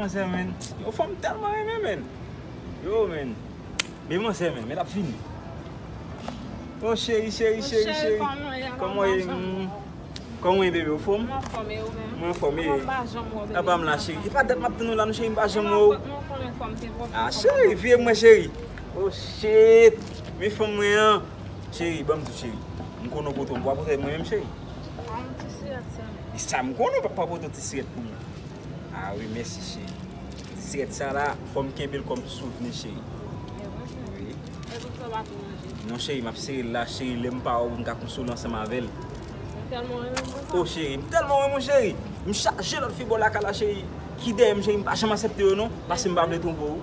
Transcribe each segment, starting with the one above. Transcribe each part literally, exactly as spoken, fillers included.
Manzè, men. Yon fanm tèlman renmen, men. Yo, men. Men manzè, men, men l ap vini. Oh, cheri, cheri, cheri, cheri. Kòman w ye? Mm. Kòman w ye, bebe? Ou fòm? Mwen anfòm, e ou menm? Mwen anfòm, e. Apa m la, cheri? E pa dat m ap tann ou la, non, cheri, m pa janm wè w. Ah, cheri, vire mwen, cheri. Oh, shit. Men fanm mwen an. Cheri, ban m di w, cheri. M konnen w pote yon bwa pou tèt mwen menm, cheri. E sa m konnen, w pa pote yon ti sirèt pou mwen. Ah wi, mèsi, cheri. Ti sirèt sa la, fò m kenbe l kòm souvni, cheri. Wi. Non, cheri, m ap sere l la, cheri, lè m pa wè w, pou m ka konsole ansanm avè l. Oh, cheri, m tèlman renmen w, cheri. M chaje lòt fi bò lakay la, cheri. Ki dèyè m, cheri, m pa janm aksepte yo, non. Paske m pa vle twonpe w.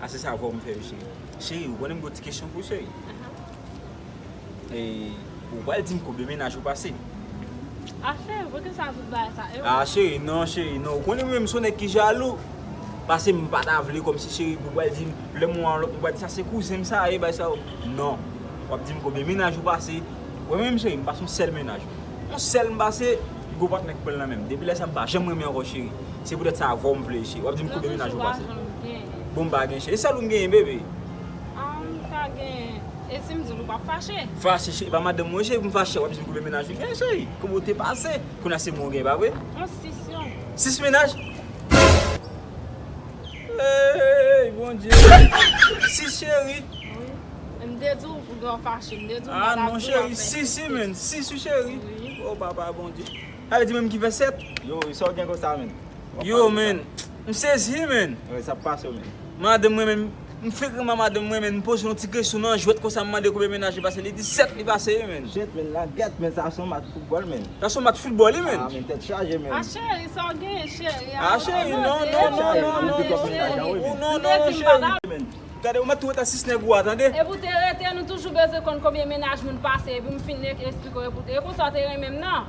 Ah, se sa vwa w m fè yo, cheri. Cheri, ou konnen m gen yon ti kesyon pou w, cheri. E, ou pral di m konbyen mennaj ou pase? Ah, cheri, poukisa tout bagay sa? E ou? Ah, cheri, non, cheri, non. Ou konnen mwen menm se yon nèg ki jalou. Paske m pa ta vle kòmsi, cheri, pou w pral di m, lè m wè yon lòt, ou pral di sa se kouzen m sa ye, bay sa yo. Non. W ap di m konbyen mennaj ou pase. Mwen menm, cheri, m pase yon sèl mennaj. Yon sèl m pase, gwo patnè k pran l nan men m. Depi lè sa, m pa janm renmen ankò, cheri. Se poutèt sa, avè w m vle, cheri. W ap di m konbyen mennaj ou pase? Bon, m pa gen, cheri. E sèl ou m genyen, bebe. Ah, m ka gen. E si m di l, ou p ap fache? Fache, cheri, pa madanm mwen, cheri, pou m fache, w ap di m konbyen mennaj ou gen, cheri. Kòman w te pase? Kounye a se mwen w gen, pa vre? Yon sis, yon. Sis mennaj? Hey, Bondye. Sis, cheri. Wi. M te di w pou w fache, m te di w m pa ta vle w ap fè sis. Ah, non, cheri, sis, wi, men. Sis, wi, cheri. Wi. Oh, papa, Bondye. Sa vle di menm ki fè sèt? Yo, sa w gen konsa, men? Yo, men. M sezi, men. Wi, sa pase, men. Madanm mwen, men. M frekantman madanm mwen, men. M poze yon ti kesyon nan jwèt konsa, m mande konbyen mennaj li pase. Li di sèt li pase, wi, men. Shit, men, la gèt, men, sa se yon match foutbòl, men. Sa se yon match foutbòl, wi, men. Ah, men, tèt chaje, men. Ah, cheri, sa w genyen, cheri? Ah, cheri, non, non, non, non, non, non, cheri. Gade, ou mèt tou ret a sis nèg ou a, tande? Epi w te rete, nou toujou bezwen konn konbyen mennaj moun pase, epi m fin esplike w, epi w te, e konsa w te renmen m nan.